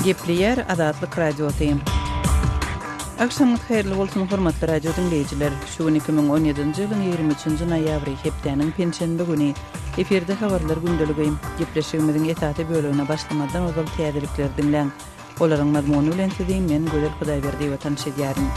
Gepleýär Azatlyk Radiosy. Agşamyňyz haýyrly bolsun, hormatly radio diňleýjiler! Şu gün 2017-nji ýylyň 23-nji noýabry, hepdäniň penşenbe güni. Efirde habarlar gündeligi. Gepleşigimiziň esasy bölegine başlamazdan ozal täzelikleri diňläň. Olaryň mazmuny bilen sizi men Gözel Hudaýberdiýewa tanyş edýärin.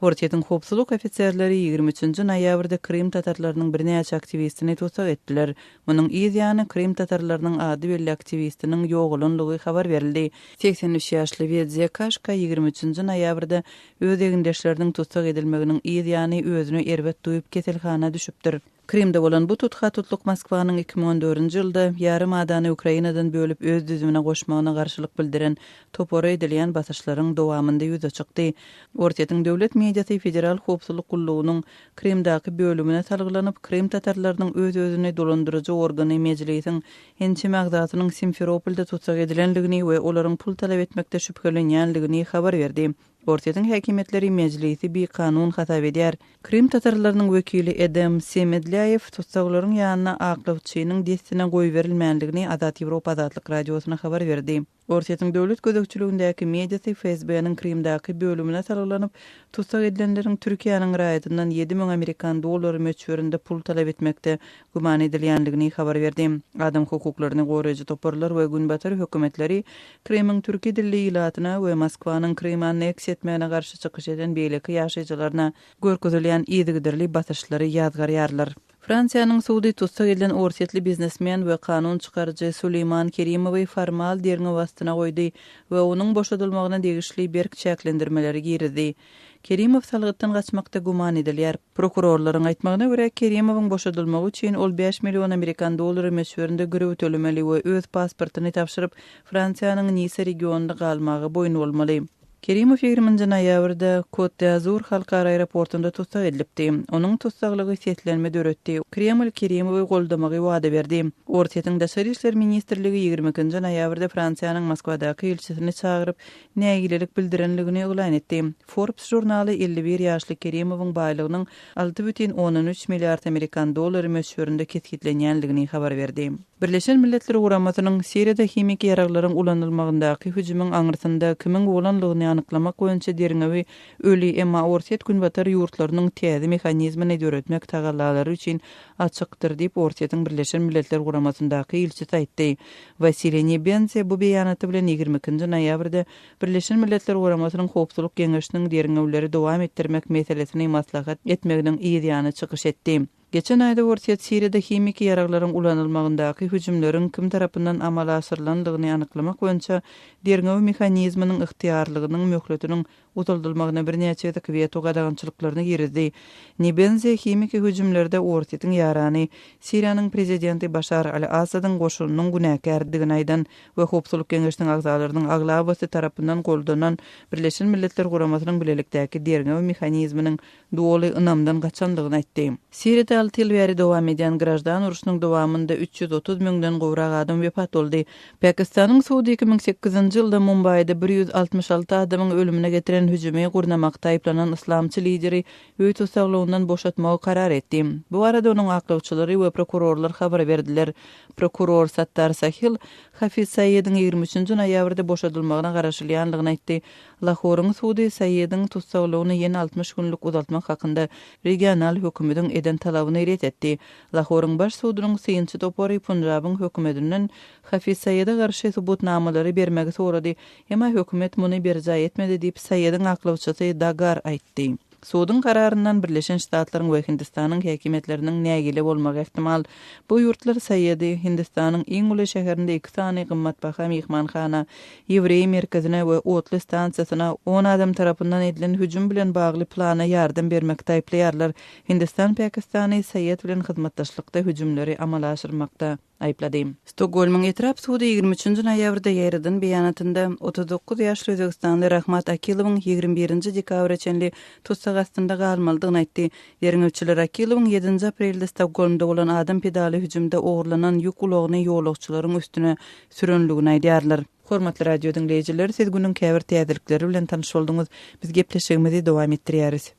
Orsýetiň howpsuzlyk ofiserleri 23-nji noýabrda krym tatarlarynyň birnäçe aktiwistini tussag etdiler. Munuň yz ýany krym tatarlarynyň ady belli aktiwistiniň ýogalanlygy habar berildi. 83 ýaşly Wedze Kaşka 23-nji noýabrda öz egindeşleriniň tussag edilmeginiň yz ýany özüni erbet duýup keselhana düşüpdir. Krymda bolan bu tutha-tutluk Moskwanyň 2014-nji ýylda ýarym adany Ukrainadan bölüp öz düzümine goşmagyna garşylyk bildiren topara edilýän basyşlaryň dowamynda ýüze çykdy. Orsýetiň döwlet mediasy Federal howpsuzlyk gullugynyň Krymdaky bölümine salgylanyp, krym tatarlarynyň öz-özüni dolandyryjy organy Mejlisiň ençeme agzasynyň Simferopolda tussag edilendigini we olaryň pul talap etmekde şübhelenýändigini habar berdi. Orsýetiň häkimiýetleri Mejlisi bikanun hasap edýär. Krym tatarlarynyň wekili Edem Semedlýaýew tussaglaryň ýanyna aklawçynyň dessine goýberilmändigini Azat Ýewropa Azatlyk Radiosyna habar berdi. Orsýetiň döwlet gözegçiligindäki mediasy FSB-niň Krymdaky bölümine salgylanyp, tussag edilenleriň Türkiýäniň raýatyndan 7000 amerikan dollary möçberinde pul talap etmekde güman edilýändigini habar berdi. Adam hukuklaryny goraýjy toparlar we günbatar hökümetleri Krymyň türki dilli ilatyna we Moskwanyň Krymy anneksiýa etmegine garşy çykyş eden beýleki ýaşaýjylaryna görkezilýän yzygiderli basyşlary ýazgarýarlar. Fransiýanyň sudy tussag edilen orsýetli biznesmen we kanun çykaryjy Suleýman Kerimowy formal derňew astyna goýdy we onuň boşadylmagyna degişli berk çäklendirmeleri girizdi. Kerimow salgytdan gaçmakda güman edilýär. Prokurorlaryň aýtmagyna görä, Kerimowyň boşadylmagy üçin ol bäş million amerikan dollary möçberinde girew tölemeli we öz pasportyny tabşyryp, Fransiýanyň Nissa regionynda galmaga boýun bolmaly. Kerimow ýigriminji noýabrda Kot-d'Azur halkara aeroportunda tussag edilipdi. Onuň tussaglygy seslenme döretdi. Kreml Kerimowy goldamagy wada berdi. Orsýetiň Daşary işler ministrligi 22-nji noýabrda Fransiýanyň Moskwadaky ilçisini çagyryp, nägilelik bildirenligini yglan etdi. Forbes žurnaly 51 ýaşly Kerimowyň baýlygynyň 6,3 milliard amerikan dollary möçberinde kesgitlenýänligini habar berdi. Birleşen Milletler Guramasynyň Siriýada himiki ýaraglaryň ulanylmagyndaky hüjümiň aňyrsynda kimiň bolanlygyny anyklamak boýunça derňewi öli, emma Orsýet günbatar ýurtlarynyň täze mehanizmini döretmek tagallalary üçin açykdyr diýip, Orsýetiň Birleşen Milletler Guramasyndaky ilçisi aýtdy. Wasiliý Nebenzýa bu beýanaty bilen 22-nji noýabrda Birleşen Milletler Guramasynyň Howpsuzlyk Geňeşiniň derňewleri dowam etdirmek meselesini maslahat etmeginiň yzýany çykyş etdi. Geçen aýda Orsýet Siriýada himiki ýaraglaryň ulanylmagyndaky hüjümleriň kim tarapyndan amala aşyrylandygyny anyklamak boýunça derňew mehanizminiň ygtyýarlygynyň möhletiniň uzaldylmagyna birnäçe gezek weto gadagançylyklaryny girizdi. Nebenzia himiki hüjümlerde Orsýetiň ýarany, Siriýanyň prezidenti Başar al-Assadyň goşunynyň günäkärdigini aýdan we Howpsuzlyk Geňeşiniň agzalarynyň aglabasy tarapyndan goldanan Birleşen Milletler Guramasynyň bilelikdäki derňew mehanizminiň doly ynamdan gaçandygyny aýtdy. Siriýada alty ýyl bäri dowam edýän graždan urşunyň dowamynda 330 müňden gowrak adam wepat boldy. Pakistanyň sudy 2008-nji ýylda Mumbaýda 166 adamyň ölümine getiren hüjümi gurnamakda aýyplanan yslamçy lideri öý tussaglygyndan boşatmagy karar etdi. Bu barada onuň aklawçylary we prokurorlar habar berdiler. Prokuror Sattar Sahil Hafiz Saýediň 23-nji noýabrda boşadylmagyna garaşylýandygyny aýtdy. Lahoryň sudy Saýediň tussaglygyny ýene 60 günlük uzaltmak hakynda regional hökümediň eden talabyny ret etdi. Lahoryň baş sudunyň synçy topary Punjabyň hökümedinden Hafiz Saýede garşy subutnamalary bermegi sorady, emma hökümet muny berjaý etmedi diýip, Saýediň aklawçysy Dagar aýtdy. Suduň kararyndan Birleşen Ştatlaryň we Hindistanyň häkimiýetleriniň nägile bolmagy ähtimal. Bu ýurtlar Saýedi Hindistanyň iň uly şäherinde iki sany gymmatbaha myhmanhana, ýewreý merkezine we otly stansiýasyna on adam tarapyndan edilen hüjüm bilen bagly plana ýardam bermekde aýyplaýarlar. Hindistan Pakistany Saýed bilen hyzmatdaşlykda hüjümleri amala aşyrmakda. Aýyplady. Stokgolmyň etrap sudy 23-nji noýabrda ýaýradan beýanatynda, 39 ýaşly özbegistanly Rahmat Akilowyň 21-nji dekabra çenli tussag astynda galmalydygyny aýtdy. Derňewçiler Akilowyň ýedinji aprelde Stokgolmda bolan adam pidaly hüjümde ogurlanan ýük ulagyny ýolagçylaryň üstüne sürenligini aýdýarlar. Hormatly radio diňleýjiler, siz günüň käbir täzelikleri bilen tanyş bolduňyz. Biz gepleşigimizi dowam etdirýäris.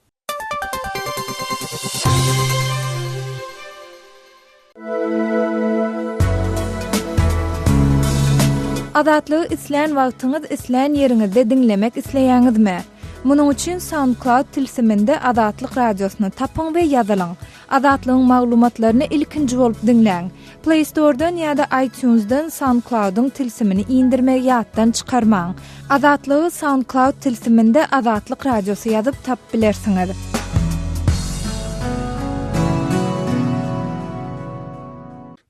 Azatlygy islän wagtyňyz, islän ýeriňizde diňlemek isleýäňizmi? Munuň üçin SoundCloud tilsiminde Azatlyk Radiosyny tapyň we ýazylyň. Azatlygyň maglumatlaryny ilkinji bolup diňläň. Play Store-dan ýa-da iTunes-dan SoundCloud-yň tilsimini indirmegi ýatdan çykarmaň. Azatlygy SoundCloud tilsiminde Azatlyk Radiosy ýazyp tapyp bilersiňiz.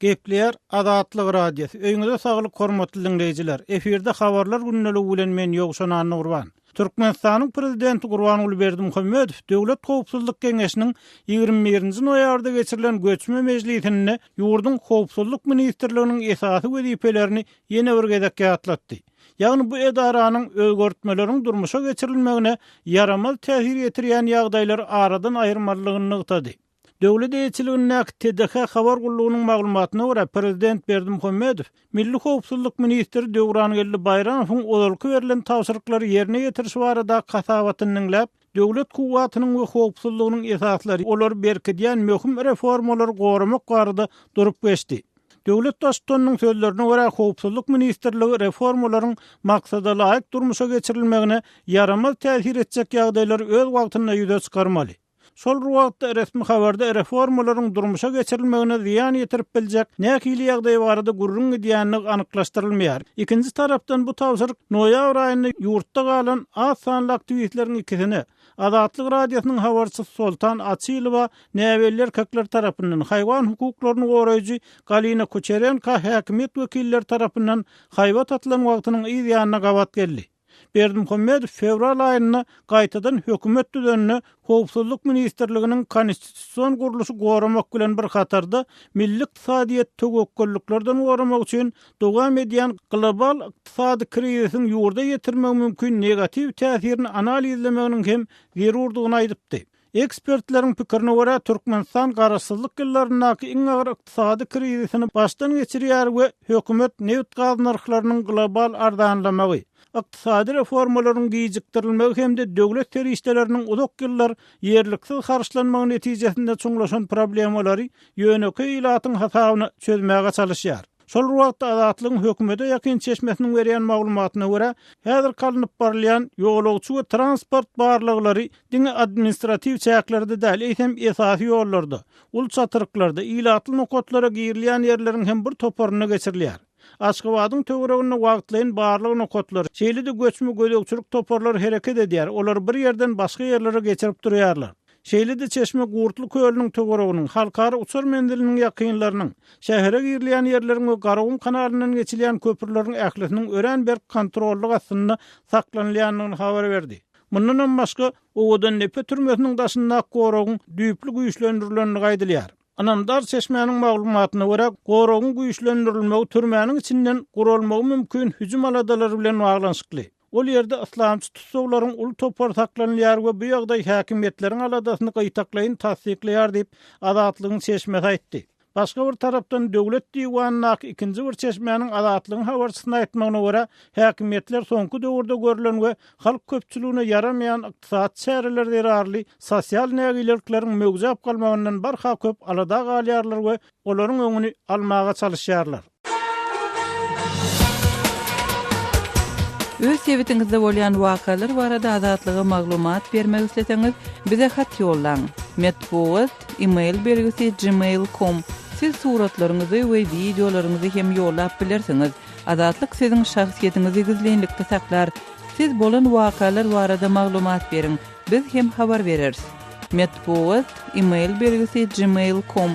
Gepleýär Azatlyk Radiosy. Öýüňize saglyk hormatly diňleýjiler. Efirde habarlar gündeligi bilen men Ýowşan Annagurban. Türkmenistanyň Prezidenti Gurbanguly Berdimuhamedow Döwlet howpsuzlyk geňeşiniň 21-nji noýabrda geçirilen göçme mejlisinde ýurduň Howpsuzlyk ministrliginiň esasy wezipelerini ýene bir gezek ýatlatdy. Ýagny bu edaranyň özgertmeleriň durmuşa geçirilmegine ýaramaz täsir ýetirýän ýagdaýlary aradan aýyrmalydygyny nygtady. Döwlet eýeçiligindäki TDH habar gullugynyň maglumatyna görä, prezident Berdimuhamedow Milli howpsuzlyk ministri Döwrangeldi Baýramowyň ozalky berlen tabşyryklary ýerine ýetirişi baradaky hasabatyny diňläp, döwlet kuwwatynyň we howpsuzlygynyň esaslary, olary berkidýän möhüm reformalary goramak barada durup geçdi. Döwlet Baştutanynyň sözlerine görä, Howpsuzlyk ministrligi reformalaryň maksada laýyk durmuşa geçirilmegine ýaramaz täsir etjek ýagdaýlary öz wagtynda ýüze çykarmaly. Şol bir wagtda, resmi habarda reformalaryň durmuşa geçirilmegine zyýan ýetirip biljek nähili ýagdaý barada gürrüň gidýändigi anyklaşdyrylmaýar. Ikinji tarapdan, bu tabşyryk noýabr aýynda ýurtda galan az sanly aktiwistleriň ikisine, Azatlyk Radiosynyň habarçysy Soltan Açylowa näbelli erkekler tarapyndan, haýwan hukuklaryny goraýjy Galina Kuçerenko häkimiýet wekilleri tarapyndan haýbat atylan wagtynyň yz ýanyna gabat geldi. Berdimuhamedow fewral aýynda gaýtadan hökümet düzende Howpsuzlyk ministrliginiň konstitusion gurluşy goramak bilen bir hatarda milli ykdysadyýeti töwekgelliklerden goramak üçin dowam edýän global ykdysady krizisiň ýurda ýetirmegi mümkin negatiw täsirini analizlemeginiň hem zerurdygyny aýdypdy. Ekspertleriň pikirine görä, Türkmenistan garaşsyzlyk ýyllaryndaky iň agyr ykdysady krizisini başdan geçirýär we hökümet nebit-gaz nyrhlarynyň global arzanlamagy, ykdysady reformalaryň gijikdirilmegi hem-de döwlet serişdeleriniň uzak ýyllar ýerliksiz harçlanmagy netijesinde çuňlaşan problemalary ýönekeý ilatyň hasabyna çözmäge çalyşýar. Şol bir wagtda, Azatlygyň hökümete ýakyn çeşmesiniň berýän maglumatyna görä, häzirki alnyp barylýan ýolagçy we transport barlaglary diňe administratiw çäklerde däl, eýsem esasy ýollarda, uly çatryklarda, ilatly nokatlara girilýän ýerleriň hem bir toparynda geçirilýär. Aşgabadyň töwereginde wagtlaýyn barlag nokatlary, şeýle-de göçme gözegçilik toparlary hereket edýär, olary bir ýerden başga ýerlere geçirip durýarlar. Şeýle-de çeşme Gurtly kölüniň töwereginiň, halkara uçar menziliniň ýakynlarynyň, şähere girilýän ýerleriň we Garagum kanalyndan geçilýän köprüleriň ählisiniň örän berk kontrollyk astynda saklanylýandygyny habar berdi. Mundanam başga, Owadandepe türmesiniň daşyndaky goragyň düýpli güýçlendirilendigi aýdylýar. Ynamdar çeşmäniň maglumatyna görä, goragyň güýçlendirilmegi türmäniň içinden guralmagy mümkin hüjüm aladalary bilen baglanyşykly. Ol ýerde yslamçy tussaglaryň uly topary saklanylýar we bu ýagdaý häkimiýetleriň aladasyny gytaklaýyn tassyklaýar diýip, Azatlygyň çeşmesi aýtdy. Başga bir tarapdan, döwlet diwanyndaky ikinji bir çeşmäniň Azatlygyň habarçysyna aýtmagyna görä, häkimiýetler soňky döwürde görlen we halk köpçüligine ýaramaýan ykdysady çäreler zerarly sosial nägilelikleriň möwjäp galmagyndan barha köp alada galýarlar we olaryň öňüni almaga çalyşýarlar. Öz sebitiňizde bolýan wakalar barada Azatlyga maglumat bermek isleseňiz, bize hat ýollaň. Metbugat, e-mail belgisi gmail com. Siz suratlaryňyzy we wideolaryňyzy hem ýollap bilersiňiz. Azatlyk siziň şahsyýetiňizi gizlinlikde saklar. Siz bolan wakalar barada maglumat beriň, biz hem habar bereris. Metbugat, e-mail belgisi gmail com.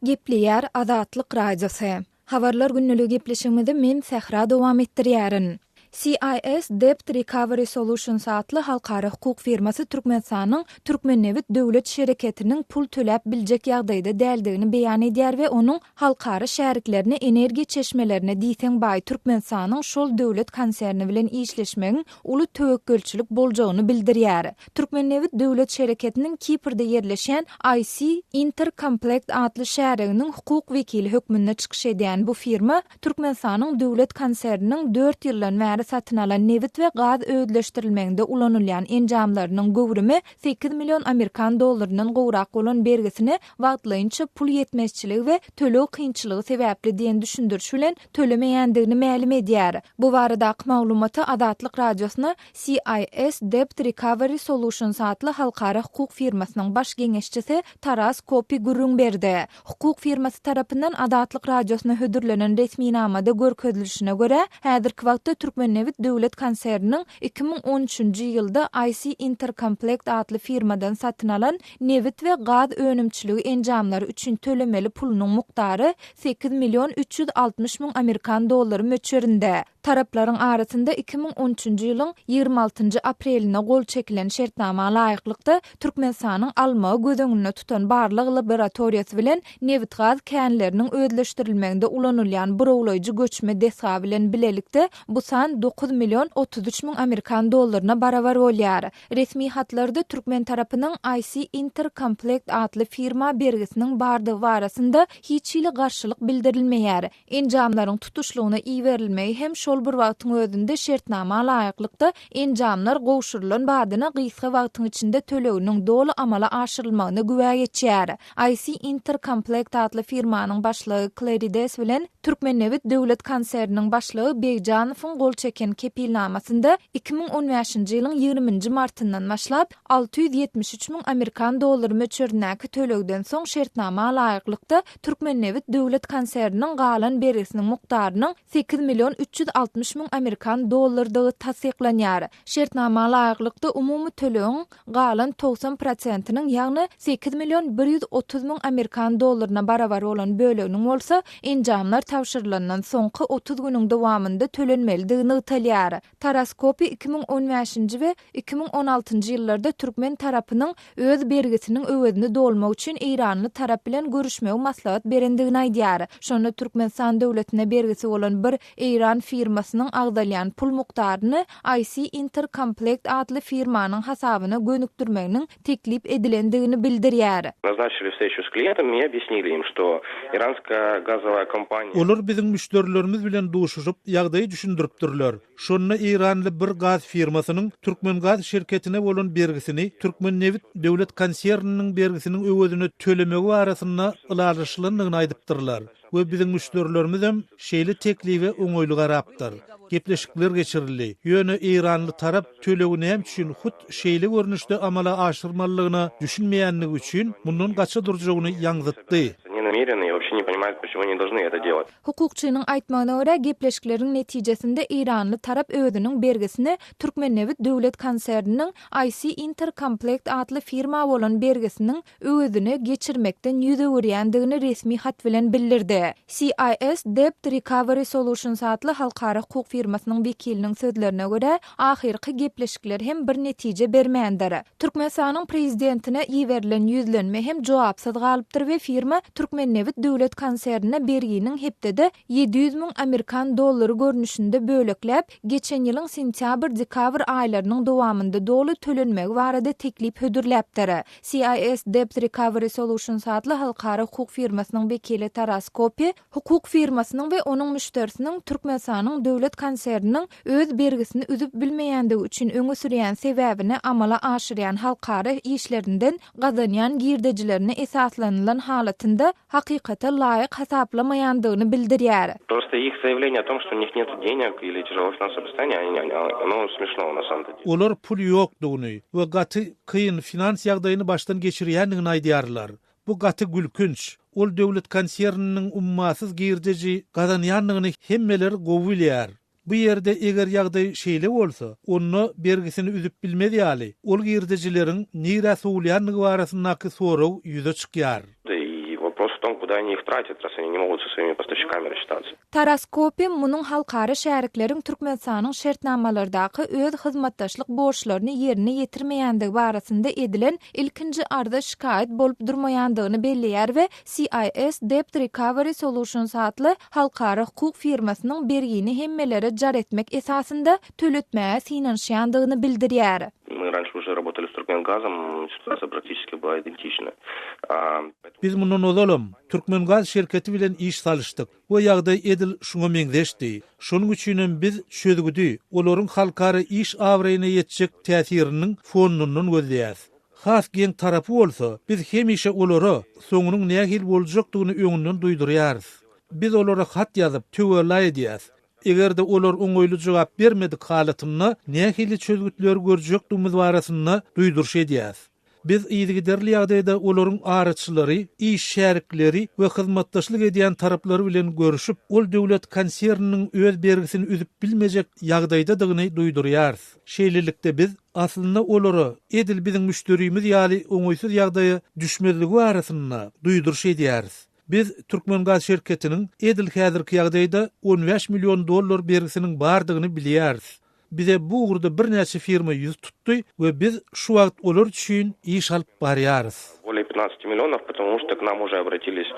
Gepleýär Azatlyk Radiosy. Habarlar gündeligi gepleşigimizi men Sähra dowam etdirýärin. CIS Debt Recovery Solutions atly halkara hukuk firmasy Türkmenistanyň Türkmennebit döwlet şereketiniň pul töläp biljek ýagdaýda däldigini beýan edýär we onuň halkara şäriklerine energiýa çeşmelerine diýseň baý Türkmenistanyň şol döwlet konserni bilen işleşmegiň uly töwekgelçilik boljagyny bildirýär. Türkmennebit döwlet şereketiniň Kiprde ýerleşýän IC Interkomplekt atly şäriginiň hukuk wekili hökmünde çykyş edýän bu firma Türkmenistanyň döwlet konserniniň dört ýyldan bäri bäri satyn alan nebit we gaz özleşdirilmeginde ulanylýan enjamlarynyň göwrümi 8 million amerikan dollaryndan gowrak bolan bergisini wagtlaýynça pul ýetmezçiligi we töleg kynçylygy sebäpli diýen düşündiriş bilen tölemeýändigini mälim edýär. Bu baradaky maglumaty Azatlyk Radiosyna CIS Debt Recovery Solutions atly halkara hukuk firmasynyň baş geňeşçisi Taras Kopi gürrüň berdi. Hukuk firmasy tarapyndan Azatlyk Radiosyna hödürlenen resminamada görkezilişine görä, häzirki wagtda Türkmennebit döwlet konserniniň 2013-nji ýylda IC Interkomplekt atly firmadan satyn alan nebit we gaz önümçiligi enjamlary üçin tölemeli pulunyň mukdary 8 360 müň amerikan dollary möçberinde. Taraplaryň arasynda 2013-nji ýylyň 26-njy aprelinde gol çekilen şertnama laýyklykda, Türkmenistanyň almagy göz öňünde tutan barlag laboratoriýasy bilen nebitgaz känleriniň özleşdirilmeginde ulanylýan burawlaýjy göçme desga bilen bilelikde bu san 9 033 müň amerikan dollaryna barabar bolýar. Resmi hatlarda türkmen tarapynyň IC Interkomplekt atly firma bergisiniň bardygy barasynda hiç hili garşylyk bildirilmeýär. Enjamlaryň tutuşlygyna iberilmegi hem şol bir wagtyň özünde şertnama laýyklykda enjamlar gowşurylan badyna gysga wagtyň içinde töleginiň doly amala aşyrylmagyna güwä geçýär. IC Interkomplekt atly firmanyň başlygy Klerides bilen Türkmennebit döwlet konserniniň başlygy Begjanowyň gol çeken kepilnamasynda 2015-nji ýylyň ýigriminji martyndan başlap 673 müň amerikan dollary möçberindäki tölegden soň şertnama laýyklykda Türkmennebit döwlet konserniniň galan bergisiniň mukdarynyň 8 360 müň amerikan dollardygy tassyklanýar. Şertnama laýyklykda umumy tölegiň galan 90 prosentiniň, ýagny 8 130 müň amerikan dollaryna barabar bolan böleginiň bolsa enjamlar tabşyrylandan soňky 30 günüň dowamynda tölenmelidigi nygtalýar. Taras Kopi 2015-nji we 2016-njy ýyllarda türkmen tarapynyň öz bergisiniň öwezini dolmak üçin eýranly tarap bilen görüşmegi maslahat berendigini aýdýar. Şonda Türkmenistan döwletine bergisi bolan bir eýran firmasynyň agzalýan pul mukdaryny IC Interkomplekt atly firmanyň hasabyna gönükdirmeginiň teklip edilendigini bildirýär. Naznaçili wstreçu s klientami i obýasnili im, çto iranskaýa gazowaýa kompaniýa. Olar biziň müşderilerimiz bilen duşuşyp, ýagdaýy düşündiripdirler. Şonda eýranly bir gaz firmasynyň Türkmengaz şirketine bolan bergisini Türkmennebit döwlet konserniniň bergisiniň öwezine tölemegi barasynda ylalaşylandygyny aýdypdyrlar we biziň müşderilerimizem şeýle teklibe oňaýly garapdyr. Gepleşikler geçirildi. Ýöne eýranly tarap tölegi näme üçin hut şeýle görnüşde amala aşyrmalydygyna düşünmeýändigi üçin mundan gaça durjagyny ýaňzytdy. Hukukçynyň aýtmagyna görä, gepleşikleriň netijesinde eýranly tarap özüniň bergisini Türkmennebit döwlet konserniniň IC Interkomplekt atly firma bolan bergisiniň öwezine geçirmekden ýüz öwürýändigini resmi hat bilen bildirdi. CIS Debt Recovery Solutions atly halkara hukuk firmasynyň wekiliniň sözlerine görä, ahyrky gepleşikler hem bir netije bermändir. Türkmenistanyň Prezidentine iberilen ýüzlenme hem jogapsyz galypdyr we firma Türkmennebit döwlet konsernine berginiň hepdede 700 müň amerikan dollary görnüşinde bölekläp, geçen ýylyň sentýabr-dekabr aýlarynyň dowamynda doly tölenmegi barada teklip hödürläpdir. CIS Debt Recovery Solutions atly halkara hukuk firmasynyň wekili Taras Kopi hukuk firmasynyň we onuň müşderisiniň Türkmenistanyň döwlet konserniniň öz bergisini üzüp bilmeýändigi üçin öňe sürýän sebäbini amala aşyrýan halkara işlerinden gazanýan girdejilerine esaslanylan halatynda hakykata laýyk hasaplamaýandygyny bildirýär. Prosto ih zaýawleniýe o tom, çto u nih netu deneg ili tijelo finansowoe sostoýaniýe, ono smešno na samom dele. Olar pul ýokdugyny we gaty kyn finans ýagdaýyny başdan geçirýändigini aýdýarlar. Bu gaty gülkünç. Ol döwlet konserniniň ummasyz girdeji gazanýandygyny hemmeler gowy bilýär. Bu ýerde eger ýagdaý şeýle bolsa, onda bergisini üzüp bilmez ýaly, ol girdejileriň nirä sowulýandygy barasyndaky sorag ýüze çykýar. I wopros w tom, kuda oni ih tratýat, raz oni ne mogut so svoimi postavşçikami rasçitatsya. Taras Kopi munuň halkara şärikleriň Türkmenistanyň şertnamalardaky öz hyzmatdaşlyk borçlaryny ýerine ýetirmeýändigi barasynda edilen ilkinji arza-şikaýat bolup durmaýandygyny belleýär we CIS Debt Recovery Solutions atly halkara hukuk firmasynyň bergini hemmelere jar etmek esasynda töletmäge synanyşýandygyny bildirýär. My ranşe uje rabotali s Turkmengazom, situasiýa praktiçeski byla identiçna. Biz mundan ozalam Türkmengaz şirketi bilen iş salyşdyk we ýagdaý edil şuňa meňzeşdi. Şonuň üçinem biz çözgüdi olaryň halkara iş abraýyna ýetjek täsiriniň fondundan gözleýäs. Has geň tarapy bolsa, biz hemişe olara soňunyň nähili boljakdygyny öňünden duýdurýarys. Biz olara hat ýazyp, töwella edýäs. Eger-de olar oňaýly jogap bermedik halatynda nähili çözgütleri görjekdigimiz barasynda duýduryş edýäs. Biz yzygiderli ýagdaýda olaryň araçylary, iş şärikleri we hyzmatdaşlyk edýän taraplary bilen görüşip, ol döwlet konserniniň öz bergisini üzüp bilmejek ýagdaýdadygyny duýdurýarys. Şeýlelikde biz, aslynda olara edil biziň müşderimiz ýaly oňaýsyz ýagdaýa düşmezligi barasynda duýduryş edýäris. Biz Türkmengaz şirketiniň edil häzirki ýagdaýda 15 million dollar bergisiniň bardygyny bilýäris. Bize bu ugurda birnäçe firma ýüz tutdy we biz şu wagt olar üçin iş alyp barýarys. Bolее 15 millionov, потому что к нам уже обратились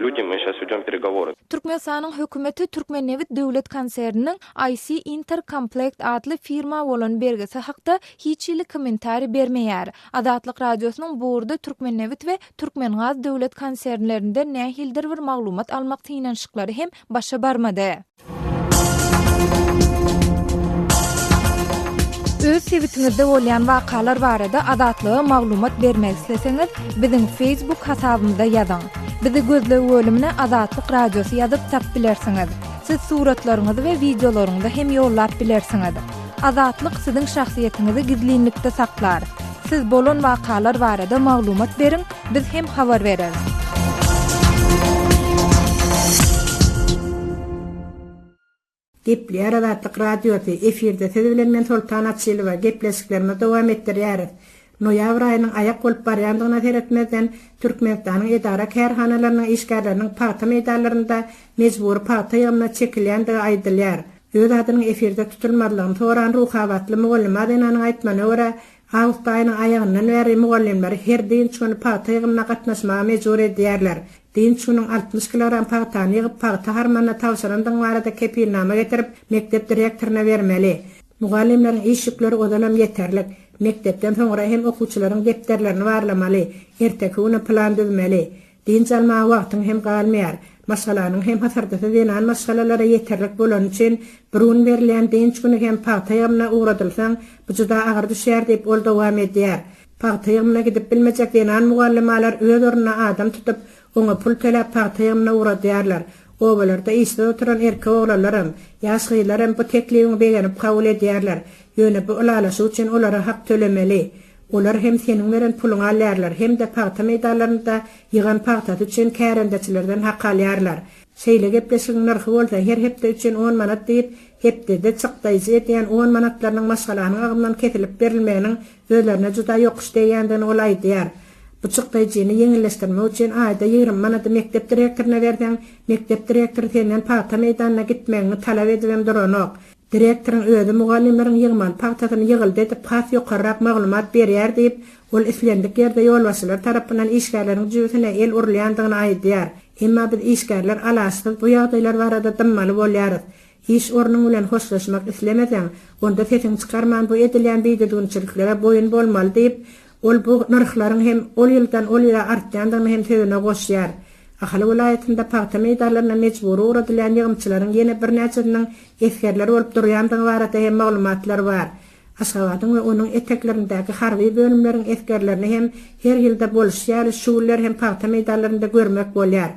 люди, мы сейчас ведем переговоры. Türkmenistanyň hökümeti Türkmennebit döwlet konserniniň IC Inter Komplekt atly firma bolan bergisi hakda hiç hili kommentariý bermeýär. Azatlyk Radiosynyň bu ugurda Türkmennebit we Türkmengaz döwlet konsernlerinden nähilidir bir maglumat almak synanyşyklary hem başa barmady. Öz sebitiňizde bolýan wakalar barada Azatlyga maglumat bermek isleseňiz, biziň Facebook hasabymyza ýazyň. Bizi gözleg bölümine Azatlyk Radiosy ýazyp tap bilersiňiz. Siz suratlaryňyzy we wideolaryňyzy hem ýollap bilersiňiz. Azatlyk siziň şahsyýetiňizi gizlinlikde saklar. Siz bolan wakalar barada maglumat beriň, biz hem habar bereris. Gepleýär Azatlyk Radiosy, efirde siz bilen men Soltan Açylowa, gepleşiklerimizi dowam etdirýäris. Noýabr aýynyň aýak bolup barýandygyna seretmezden, Türkmenistanyň edara-kärhanalarynyň işgärleriniň pagta meýdanlarynda mejbury pagta ýygymyna çekilýändigi aýdylýar. Öz adynyň efirde tutulmazlygyny soran ruhabatly mugallyma zenanyň aýtmagyna görä, awgust aýynyň aýagyndan bäri mugallymlary her dynç güni pagta ýygymyna gatnaşmaga mejbur edýärler. Dynç günüň 60 kilogram pagtany ýygyp, pagta harmanyna tabşyrandygyň barada kepilnama getirip, mekdep direktoryna bermeli. Mugallymlaryň iş ýükleri ozalam ýeterlik. Mekdepden soňra hem okuwçylaryň depderlerini barlamaly, erteki güne plan düzmeli. Dynç almaga wagtyň hem galmaýar. Maşgalanyň hem hysyrdysy zenan maşgalalara ýeterlik bolany üçin, bir gün berilýän dynç güni hem pagta ýygymyna ugradylsaň, bu juda agyr düşýär diýip, ol dowam edýär. Pagta ýygymyna gidip bilmejek zenan mugallymalar öz ornuna adam tutup, oňa pul töläp pagta ýygymyna ugradýarlar. Obalarda işsiz oturan erkek oglanlaram, ýaş gyzlar hem bu teklibiňi begenip kabul edýärler. Ýöne bu ylalaşyk üçin olara hak tölemeli. Olar hem seniň beren puluňy alýarlar, hem-de pagta meýdanlarynda ýygan pagtasy üçin kärendeçilerden hak alýarlar. Şeýle gepleşigiň nyrhy bolsa her hepde üçin on manat diýip, hepdede çykdaýjy edýän on manatlarynyň maşgalanyň agzyndan kesilip berilmeginiň özlerine juda ýokuş degýändigini ol aýdýar. Bu çykdaýjyny ýeňilleşdirmek üçin aýda 20 manady mekdep direktoryna berseň, mekdep direktory senden pagta meýdanyna gitmegiňi talap edibem duranok. Direktoryň özi mugallymlaryň ýygmaly pagtasyny ýygyldy edip has ýokarrak maglumat berýär diýip, ol islendik ýerde ýolbaşçylar tarapyndan işgärleriň jübüsine el urulýandygyny aýdýar. Emma biz işgärler alaçsyz bu ýagdaýlar barada dymmaly bolýarys. Iş ornuň bilen hoşlaşmak islemeseň, onda sesiňi çykarman bu edilýän bidüzgünçiliklere boýun bolmaly diýip, ol bu nyrhlaryň hem ol ýyldan ol ýyla artýandygyny hem sözüne goşýar. Ahal welaýatynda pagta meýdanlaryna mejbury ugradylýan ýygymçylaryň ýene birnäçesiniň esgerler bolup durýandygy barada hem maglumatlar bar. Aşgabadyň we onuň eteklerindäki harby bölümleriň esgerlerini hem her ýylda bolşy ýaly şu günler hem pagta meýdanlarynda görmek bolýar.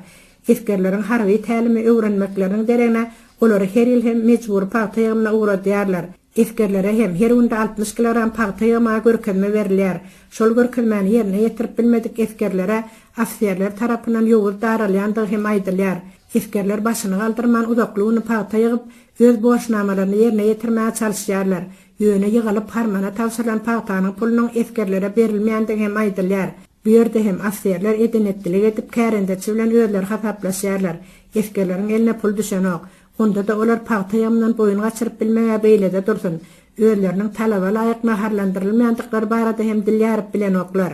Esgerleriň harby tälimi öwrenmekleriniň deregine olary her ýyl hem mejbury pagta ýygymyna ugradýarlar. Esgerlere hem her günde 60 kilogram pagta ýygmaga görkezme berilýär. Şol görkezmäni ýerine ýetirip bilmedik esgerlere ofiserler tarapyndan ýowuz daralýandygy hem aýdylýar. Esgerler başyny galdyrman uzakly güni pagta ýygyp, öz borçnamalaryny ýerine ýetirmäge çalyşýarlar. Ýöne ýygylyp harmana tabşyrylan pagtanyň pulunyň esgerlere berilmeýändigi hem aýdylýar. Bu ýerde hem ofiserler eden-etdilik edip, kärendeçi bilen özleri hasaplaşýarlar. Esgerleriň eline pul düşenok. Onda-da olar pagta ýygymyndan boýun gaçyryp bilmeg-ä beýlede dursun, özleriniň talaba laýyk naharlandyrylmaýandyklary barada hem dil ýaryp bilenoklar.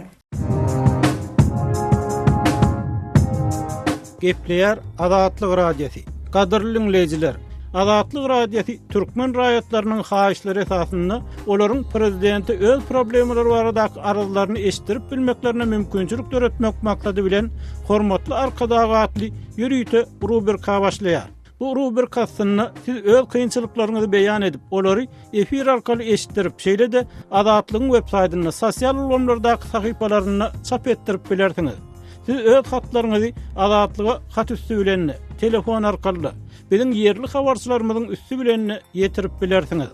Gepleýär Azatlyk Radiosy. Gadyrly diňleýjiler! Azatlyk Radiosy türkmen raýatlarynyň haýyşlary esasynda olaryň prezidente öz problemalary baradaky arzlaryny eşitdirip bilmeklerine mümkinçilik döretmek maksady bilen Hormatly Arkadag atly ýörite rubrika başlaýar. Bu rubrika astynda siz öz kynçylyklaryňyzy beýan edip, olary efir arkaly eşitdirip, şeýle-de Azatlygyň web saýtynda, sosial ulgamlardaky sahypalarynda çap etdirip bilersiňiz. Siz öz hatlaryňyzy Azatlyga hat üsti bilen-de, telefon arkaly-da, biziň ýerli habarçylarymyzyň üsti bilen-de ýetirip bilersiňiz.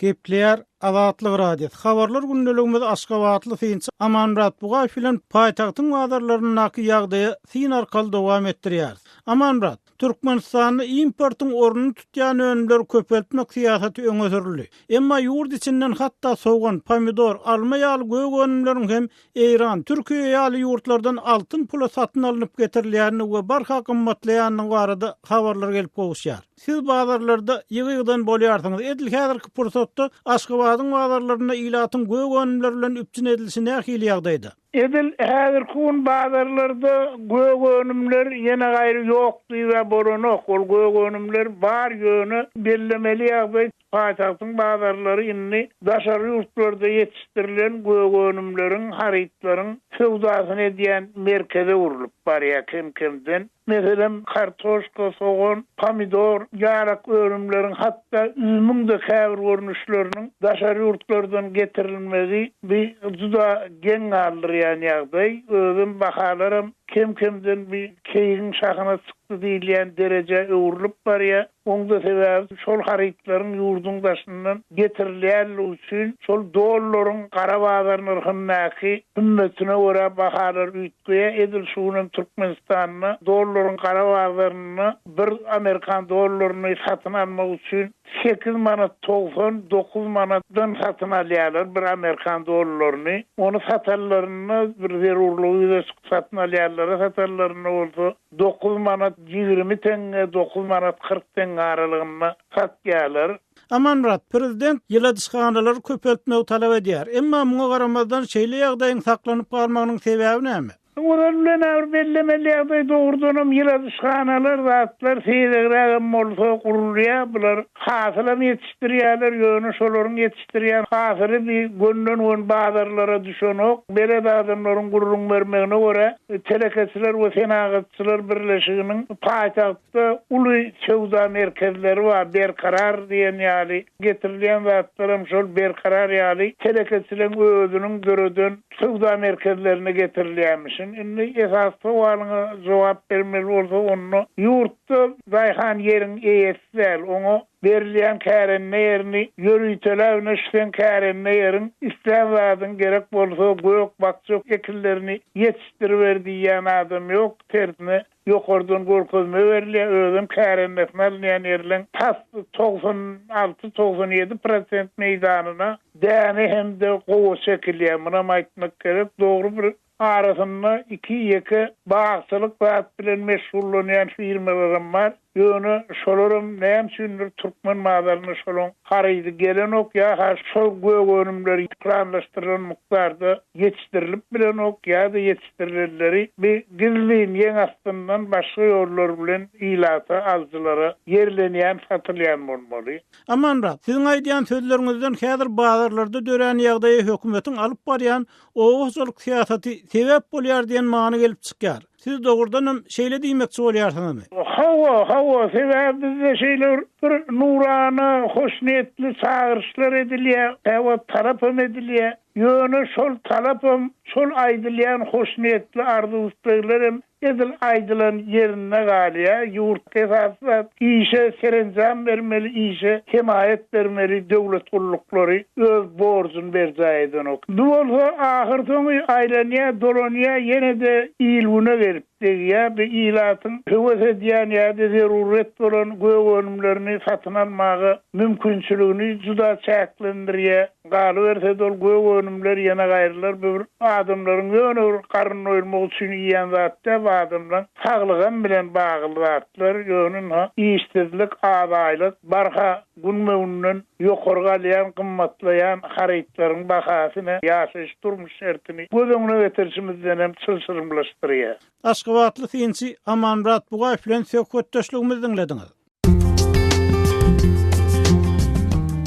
Gepleýär Azatlyk Radiosy. Habarlar gündeligimiz aşgabatly synçy Amanmyrat Bugaýew bilen paýtagtyň bazarlaryndaky ýagdaýa syn arkaly dowam etdirýäris. Amanmyrat, Türkmenistanda importyň ornuny tutýan önümleri köpeltmek syýasaty öňe sürüldi. Emma ýurt içinden hatda sogan, pomidor, alma ýaly gök önümleriň hem Eýran, Türkiýe ýaly ýurtlardan altyn pula satyn alnyp getirilýändigi we barha gymmatlaýandygy barada habarlar gelip gowuşýar. Siz bazarlarda ýygy-ýygydan bolýarsyňyz. Edil häzirki pursatda Aşgabadyň bazarlarynda ilatyň gök önümler bilen üpjün edilişi nähili ýagdaýda? Edil häzirki gün bazarlarda gök önümler ýene gaýry ýok diýib-ä bolanok. Ol gök önümler bar, ýöne bellemeli ýagdaý, paýtagtyň bazarlary indi daşary ýurtlarda ýetişdirilen gök önümleriň, harytlaryň söwdasyny edýän merkeze öwrülip barýar kem-kemden. Meselem, kartoşka, sogan, pomidor ýalak önümleriň, hatda üzümiň-de käbir görnüşleriniň daşary ýurtlardan getirilmegi bi juda geň galdyrýan ýagdaý. Özem bahalaram kem-kemden bi keýigiň şahyna çykdy diýilýän derejä öwrülip barýar. Oň-da sebäbi şol harytlaryň ýurduň daşyndan getirilýänligi üçin şol dollaryň gara bazar nyrhyndaky hümmetine görä bahalar üýtgeýär. Edil şu gün hem Türkmenistanda dollaryň gara bazarynda bir amerikan dollaryny satyn almak üçin sekiz manat 99 manatdan satyn alýarlar bir amerikan dollaryny. Ony satanlarynda bir zerurlygy ýüze çykyp satyn alýanlara satanlarynda bolsa Dokuz manat 20 teňňe, dokuz manat 40 teňňe aralygynda satýarlar. Amanmyrat, prezident ýyladyşhanalary köpeltmegi talap edýär. Emma muňa garamazdan şeýle ýagdaýyň saklanyp galmagynyň sebäbi näme? Olar bilen bir bellemeli ýagdaý dogrudanam ýyladyşhanalar zatlar seýregrägem bolsa gurulýar bular hasylam ýetişdirýärler ýöne şolaryň ýetişdirýän hasyly bir gönden-gön bazarlara düşenok. Belet adamlaryň gürrüň bermegine görä, Telekeçiler we senagatçylar birleşiginiň paýtagtda uly söwda merkezleri bar, Berkarar diýen ýaly, getirilýän zatlaram şol Berkarar ýaly telekeçileriň özüniň döreden söwda merkezlerine getirilýärmişin. Indi esasy sowalyňa jogap bermeli bolsa, onda ýurtda daýhan ýeriň eýesi däl, oňa Berilýän kärende ýerini ýöriteläbine şu seň kärende ýeriň, islän zadyň gerek bolsa gök, bakja ekinlerini ýetişdiriber diýýän adam ýok, tersine ýokardan görkezme berilýär, özem kärendesine alynýan ýerleň tas 96, 97 prosent meýdanyna däne hem-de gowaça ekilýär, munam aýtmak gerek, dogry bir Arasynda iki-ýeke bagçylyk zat bilen meşgullanýan firmalaram bar. Ýöne şolaram näme üçindir türkmen bazaryna şolaň harydy gelenok ýa-ha şol gök önümleri planlaşdyrylan mukdarda ýetişdirilip bilenok ýa-da ýetişdirilenleri bir gizlin ýeň astyndan başga ýollar bilen ilata, alyjylara ýerlenýän, satylýan bolmaly. Amanmyrat, siziň aýdýan sözleriňizden häzir bazarlarda dörän ýagdaýa hökümetiň alyp barýan Oba hojalyk syýasaty sebäp bolýar diýen many gelip çykýar. Siz dogrudanam şeýle diýmekçi bolýarsyňyzmy? Hawa, hawa, sebäbi bizde şeýle bir bir nurana, hoşniýetli çagyryşlar edilýär, käwagt talapam edilýär. Ýöne şol talapam, şol aýdylýan hoşniýetli arzuw-isleglerem Edil aýdylan ýerinde galýar. Ýurt esasy zat işe serenjam bermeli, işe hemaýat bermeli döwlet gulluklary öz borjuny berjaý edenok. Bu bolsa ahyrsoňy aýlanýar, dolanýar, ýene-de il-güne gelip degýär. Bu ilatyň höwes edýän ýa-da zeruryýet bolan gök önümlerini satyn almaga mümkinçiligini juda çäklendirýär. Galyberse-de ol gök önümler ýene gaýrylar bu bir adamlaryň ýöne bir garyn doýurmak üçin iýýän zat däl. adamlaň saglygam bilen bagly zatlar, ýöne ynha işsizlik, az aýlyk, barha günbe-günden ýokary galýan, gymmatlaýan harytlaryň bahasy ine ýaşaýyş-durmuş şertini göz öňüne getirişimizdenem çylşyrymlaşdyrýar. Aşgabatly synçy Amanmyrat Bugaýew bilen söhbetdeşligimizi diňlediňiz.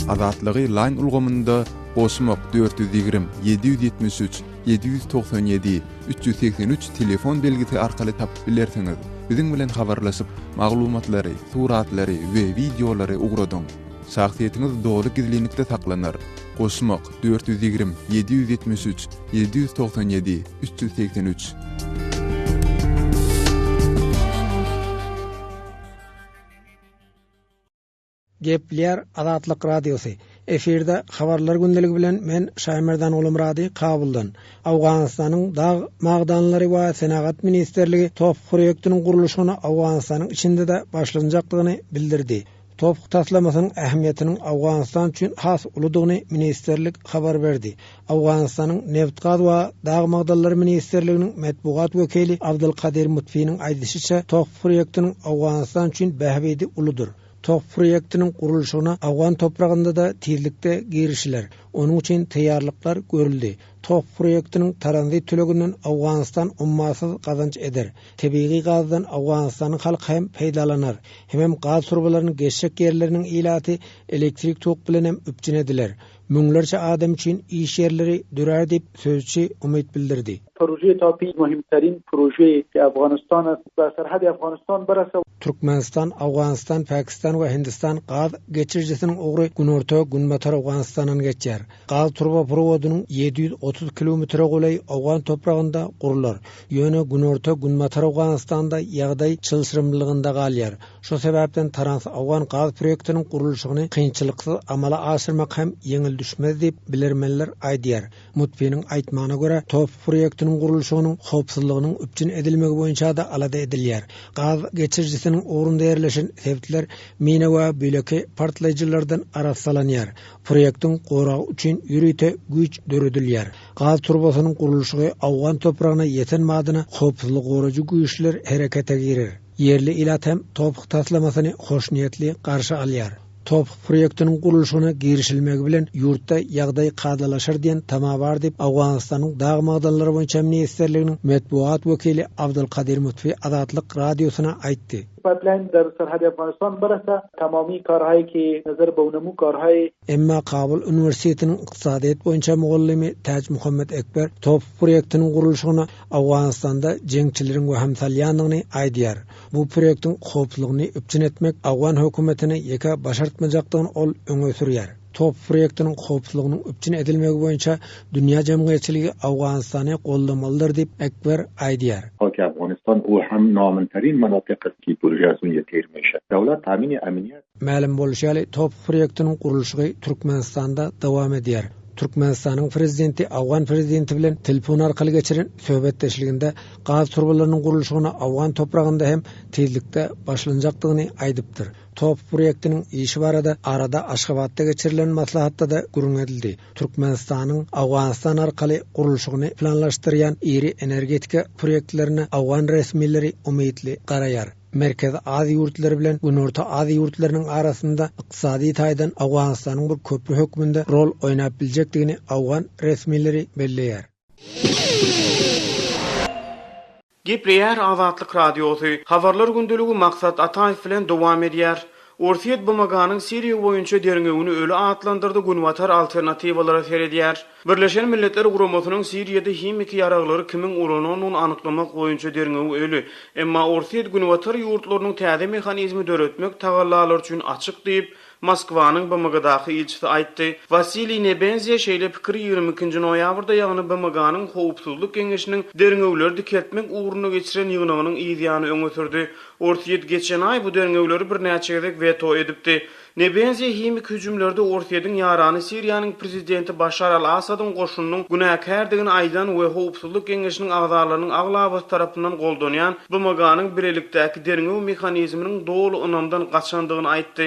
Azatlygy Line ulgamynda goşmak 420 773 797 383 telefon belgisi arkaly tapyp bilersiňiz. Biziň bilen habarlaşyp, maglumatlary, suratlary we wideolary ugradyň. Şahsyýetiňiz doly gizlinlikde saklanar. Goşmak 420 773 797 383. Gepleýär Azatlyk Radiosy. Efirde Habarlar gündeligi bilen men Şaýmerdan Gulumyrady Kabuldan. Owganystanyň Dag magdanlary we senagat ministrligi TOPH proýektiniň gurluşygyna Owganystanyň içinde-de başlanjakdygyny bildirdi. TOPH taslamasynyň ähmiýetiniň Owganystan üçin has uludygyny ministrlik habar berdi. Owganystanyň Nebit-gaz we dag magdanlary ministrliginiň metbugat wekili Abdul Kadir Mutfiniň aýdyşyça, TOPH proýektiniň Owganystan üçin bähbidi uludyr. TOPH proýektiniň gurluşygyna owgan topragynda-da tizlikde girişiler. Onuň üçin taýýarlyklar görüldi. TOPH proýektiniň taranzit töleginden Owganystan ummasyz gazanç eder. Tebigy gazdan Owganystanyň halky hem peýdalanar. Hemem gaz turbalarynyň geçjek ýerleriniň ilaty elektrik tok bilenem üpjün ediler. Müňlerçe adam üçin iş ýerleri dörär diýip, sözçi umyt bildirdi. Proje TAPI muhimterin proje Afganistan است به serhedi Afganistan berese. Türkmenistan, Owganystan, Pakistan we Hindistan gaz geçirijisiniň ugry günorta, günbatar Owganystandan geçýär. Gaz turbaprowodynyň 730 kilometre golaýy owgan topragynda gurlar. Ýöne günorta, günbatar Owganystanda ýagdaý çylşyrymlylygynda galýar. Şo sebäpden Trans-Owgan gaz proýektiniň gurluşygyny kynçylyksyz amala aşyrmak hem ýeňil düşmez diýip, bilermenler aýdýar. Mutfiniň aýtmagyna görä, TOPH proýektiniň gurluşygynyň howpsuzlygynyň üpjün edilmegi boýunça-da alada edilýär. Gaz geçirijisiniň ugrunda ýerleşen sebitler mina we beýleki partlaýjylardan arassalanýar. Proýektiň goragy üçin ýörite güýç döredilýär. Gaz turbasynyň gurluşygy owgan topragyna ýeten badyna howpsuzlygy goraýjy güýçler herekete girer. Ýerli ilat hem TOPH taslamasyny hoşniýetli garşy alýar. TOPH proýektiniň gurluşygyna girişilmegi bilen ýurtda ýagdaý kadalaşar diýen tama bar diýip, Owganystanyň Dag magdanlary boýunça ministrliginiň metbugat wekili Abdul Kadir Mutfi Azatlyk Radiosyna aýtdy. Pipeline در سرحد افغانستان برسه تمامی کارهایی که نظر به اونمو کارهای. Emma Kabul uniwersitetiniň ykdysadyýet boýunça mugallymy Täçmuhammet Ekber TOPH proýektiniň gurluşygyna Owganystanda jeňçileriň wehim salýandygyny aýdýar. Bu proýektiň howpsuzlygyny üpjün etmek owgan hökümetine ýeke başartmajakdygyny ol öňe sürýär. TOPH proýektiniň howpsuzlygynyň üpjün edilmegi boýunça dünýä jemgyýetçiligi Owganystany goldamalydyr diýip, Ekber aýdýar. Hak Afganistan u hem naamntarin manatyk est ki proje az unje têr meşe. Dewlet temini emniyet. Mälim bolşy ýaly, TOPH proýektiniň gurluşygy Türkmenistanda dowam edýär. Türkmenistanyň Prezidenti owgan Prezidenti bilen telefon arkaly geçiren söhbetdeşliginde gaz turbalarynyň gurluşygyna owgan topragynda hem tizlikde başlanjakdygyny aýdypdyr. TOPH proýektiniň işi barada arada Aşgabatda geçirilen maslahatda-da gürrüň edildi. Türkmenistanyň Owganystan arkaly gurluşygyny planlaşdyrýan iri energetika proýektlerine owgan resmileri umytly garaýar. Merkezi Aziýa ýurtlary bilen Günorta Aziýa ýurtlarynyň arasynda ykdysady taýdan Owganystanyň bir köpri hökmünde rol oýnap biljekdigini owgan resmileri belleýär. Gepleýär Azatlyk Radiosy, Habarlar gündeligi Maksat Ataýew bilen dowam edýär. Orsýet BMG-niň Siriýa boýunça derňewini öli atlandyrdy, Günbatar alternatiwalara seredýär. Birleşen Milletler Guramasynyň Siriýada himiki ýaraglary kimiň ulanandygyny anyklamak boýunça derňewi öli. Emma Orsýet Günbatar ýurtlarynyň täze mehanizmi döretmek tagallalary üçin açyk diýip, Moskwanyň BMG-daky ilçisi aýtdy. Wasiliý Nebenzýa şeýle pikiri 22 nji noýabrda, ýagny BMG-niň Howpsuzlyk Geňeşiniň derňewleri dikeltmek ugrunda geçiren ýygnagynyň yzýany öňe sürdi. Orsýet geçen aý bu derňewleri birnäçe gezek weto edipdi. Nebenzýa himiki hüjümlerde Orsýetiň ýarany Siriýanyň prezidenti Başar al-Assadyň goşunynyň günäkärdigini aýdan we Howpsuzlyk Geňeşiniň agzalarynyň aglabasy tarapyndan goldanýan BMG-niň bilelikdäki derňew mehanizminiň doly ynamdan gaçandygyny aýtdy.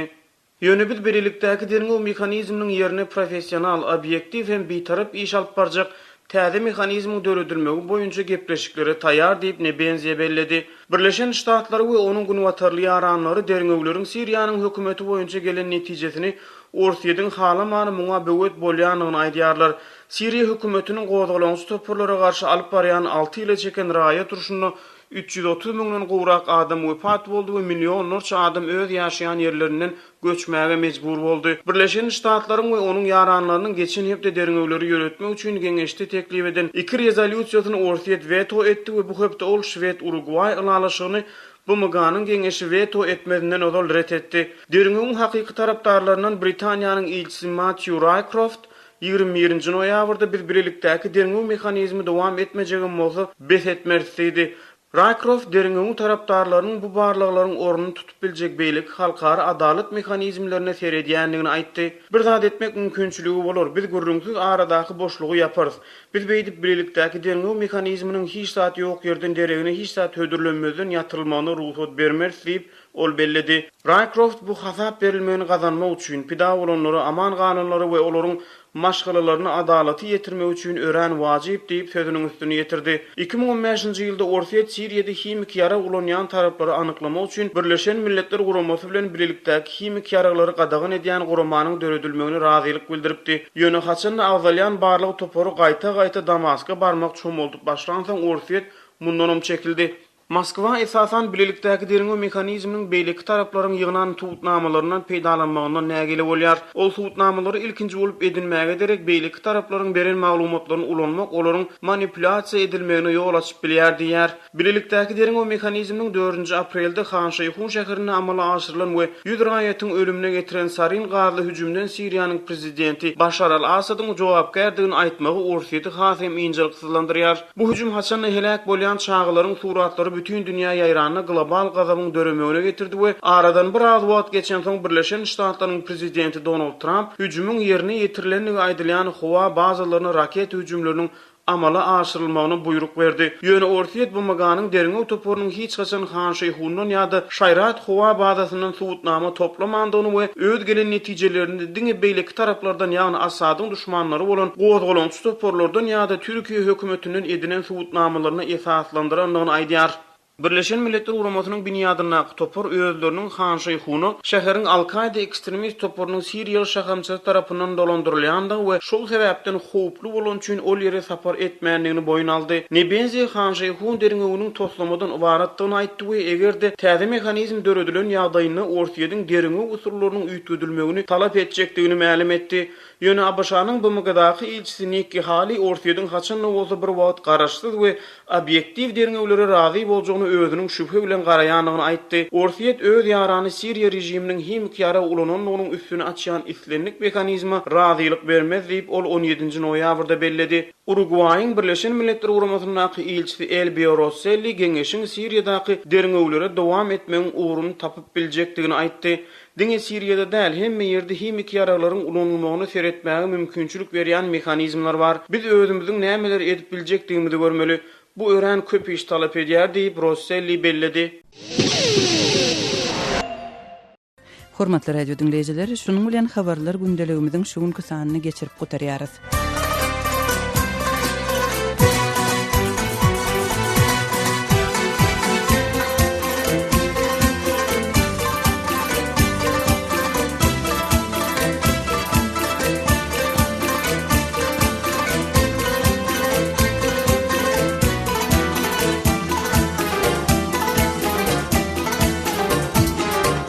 Ýöne biz bilelikdäki derňew mehanizminiň ýerine professional, obýektiw hem bitarap iş alyp barjak. Täze mehanizmiň döredilmegi boýunça gepleşiklere taýýar diýip, Nebenzia belledi. Birleşen Ştatlary we onuň günbatarly ýaranlary derňewleriň Siriýanyň hökümeti boýunça gelen netijesini Orsýetiň halamany muňa böwet bolýandygyny aýdýarlar. Siriýa hökümetiniň gozgalaňçy toparlara garşy alyp barýan alty ýyla çeken raýat urşunda 330 müňden gowrak adam wepat boldy we millionlarça adam öz ýaşaýan ýerlerinden göçmäge mejbur boldy. Birleşen Ştatlaryň we onuň ýaranlarynyň geçen hepde derňewleri ýöretmek üçin geňeşde teklip eden iki rezolýusiýasyny Orsýet weto etdi we bu hepde ol şwed-urugwaý ylalaşygyny BMG-niň geňeşi weto etmezinden ozal ret etdi. Derňewiň hakyky tarapdarlaryndan Britaniýanyň ilçisi Matýu Raýkroft 21 nji noýabrda biz bilelikdäki derňew mehanizmi dowam etmejegem bolsa, bes etmeris diýdi. Raýkroft derňewiň tarapdarlarynyň bu barlaglaryň ornuny tutup biljek beýleki halkara adalat mehanizmlerine seredýändigini aýtdy. Bir zat etmek mümkinçiligi bolar, biz gürrüňsiz aradaky boşlugy ýaparys. Biz beýdip bilelikdäki derňew mehanizminiň hiç zat ýok ýerden deregine hiç zat hödürlenmezden ýatyrylmagyna rugsat bermeris diýip, ol belledi. Raýkroft bu hasap berilmegini gazanmak üçin, pida bolanlara, aman galanlara we olaryň maşgalalaryna adalaty ýetirmek üçin örän wajyp diýip, sözüniň üstüni ýetirdi. 2015-nji ýylda Orsýet Siriýada himiki ýarag ulanýan taraplary anyklamak üçin Birleşen Milletler Guramasy bilen bilelikdäki himiki ýaraglary gadagan edýän guramanyň döredilmegine razylyk bildiripdi. Ýöne haçan-da agzalýan barlag topary gaýta-gaýta Damaska barmak çomaldyp başlansoň Orsýet mundanam çekildi. Moskwa esasan bilelikdäki derňew mehanizminiň beýleki taraplaryň ýygnan subutnamalaryndan peýdalanmagyndan nägile bolýar. Ol subutnamalary ilkinji bolup edinmäge derek beýleki taraplaryň beren maglumatlaryny ulanmak olaryň manipulýasiýa edilmegine ýol açyp bilýär diýýär. Bilelikdäki derňew mehanizminiň dördünji aprelde Han Şeýhun şäherinde amala aşyrylan we ýüz raýatyň ölümine getiren sarin gazly hüjümden Siriýanyň prezidenti Başar al-Assadyň jogapkärdigini aýtmagy Orsýeti has hem ynjalyksyzlandyrýar. Bu hüjüm haçan-da heläk bolýan çagalaryň suratlary bütin dünýä ýaýranda global gazabyň döremegine getirdi we aradan bir az wagt geçensoň Birleşen Ştatlaryň prezidenti Donald Tramp hüjümiň ýerine ýetirilendigi aýdylýan howa bazalaryna raketa hüjümleriniň amala aşyrylmagyna buýruk berdi. Ýöne Orsýet BMG-niň derňew toparynyň hiç haçan Han Şeýhundan ýa-da Şaýrat howa bazasyndan subutnama toplamandygyny we öz gelen netijelerini diňe beýleki taraplardan, ýagny Assadyň duşmanlary bolan gozgalaňçy toparlardan ýa-da Türkiýe hökümetinden edinen subutnamalaryna esaslandyrandygyny aýdýar. Birleşen Milletler Guramasynyň binýadyndaky topar özleriniň Han Şeýhuna şäheriň Al-Kaýda ekstremist toparynyň siriýaly şahamçasy tarapyndan dolandyrylýandygy we şol sebäpden howply bolany üçin ol ýere sapar etmändigini boýun aldy. Nebenzi Han Şeýhun derňewiniň toslamadan ybaratdygyny aýtdy we eger-de täze mehanizm döredilen ýagdaýynda Orsýetiň derňew usullarynyň üýtgedilmegini talap etjekdigini mälim etdi. Ýöne ABŞ-nyň BMG-daky ilçisi Nikki Hali Orsýetiň haçan-da bolsa bir wagt garaşsyz we obýektiw derňewlere razy boljagyna özüniň şübhe bilen garaýandygyny aýtdy. Orsýet öz ýarany Siriýa režiminiň himiki ýarag ulanandygynyň üstüni açýan islendik mehanizme razylyk bermez diýip, ol on ýedinji noýabrda belledi. Urugwaýyň Birleşen Milletler Guramasyndaky ilçisi Elbio Rosselli geňeşiň Siriýadaky derňewlere dowam etmegiň ugruny tapyp biljekdigini aýtdy. Diňe Siriýada däl, hemme ýerde himiki ýaraglaryň ulanylmagyna seretmäge mümkinçilik berýän mehanizmler bar. Biz özümiziň nämeler edip biljekdigimizi görmeli. Bu örän köp iş talap edýär diýip, Rosselli belledi. Hormatly radio diňleýjiler, şunuň bilen Habarlar gündeligimiziň şu günki sanyny geçirip gutarýarys.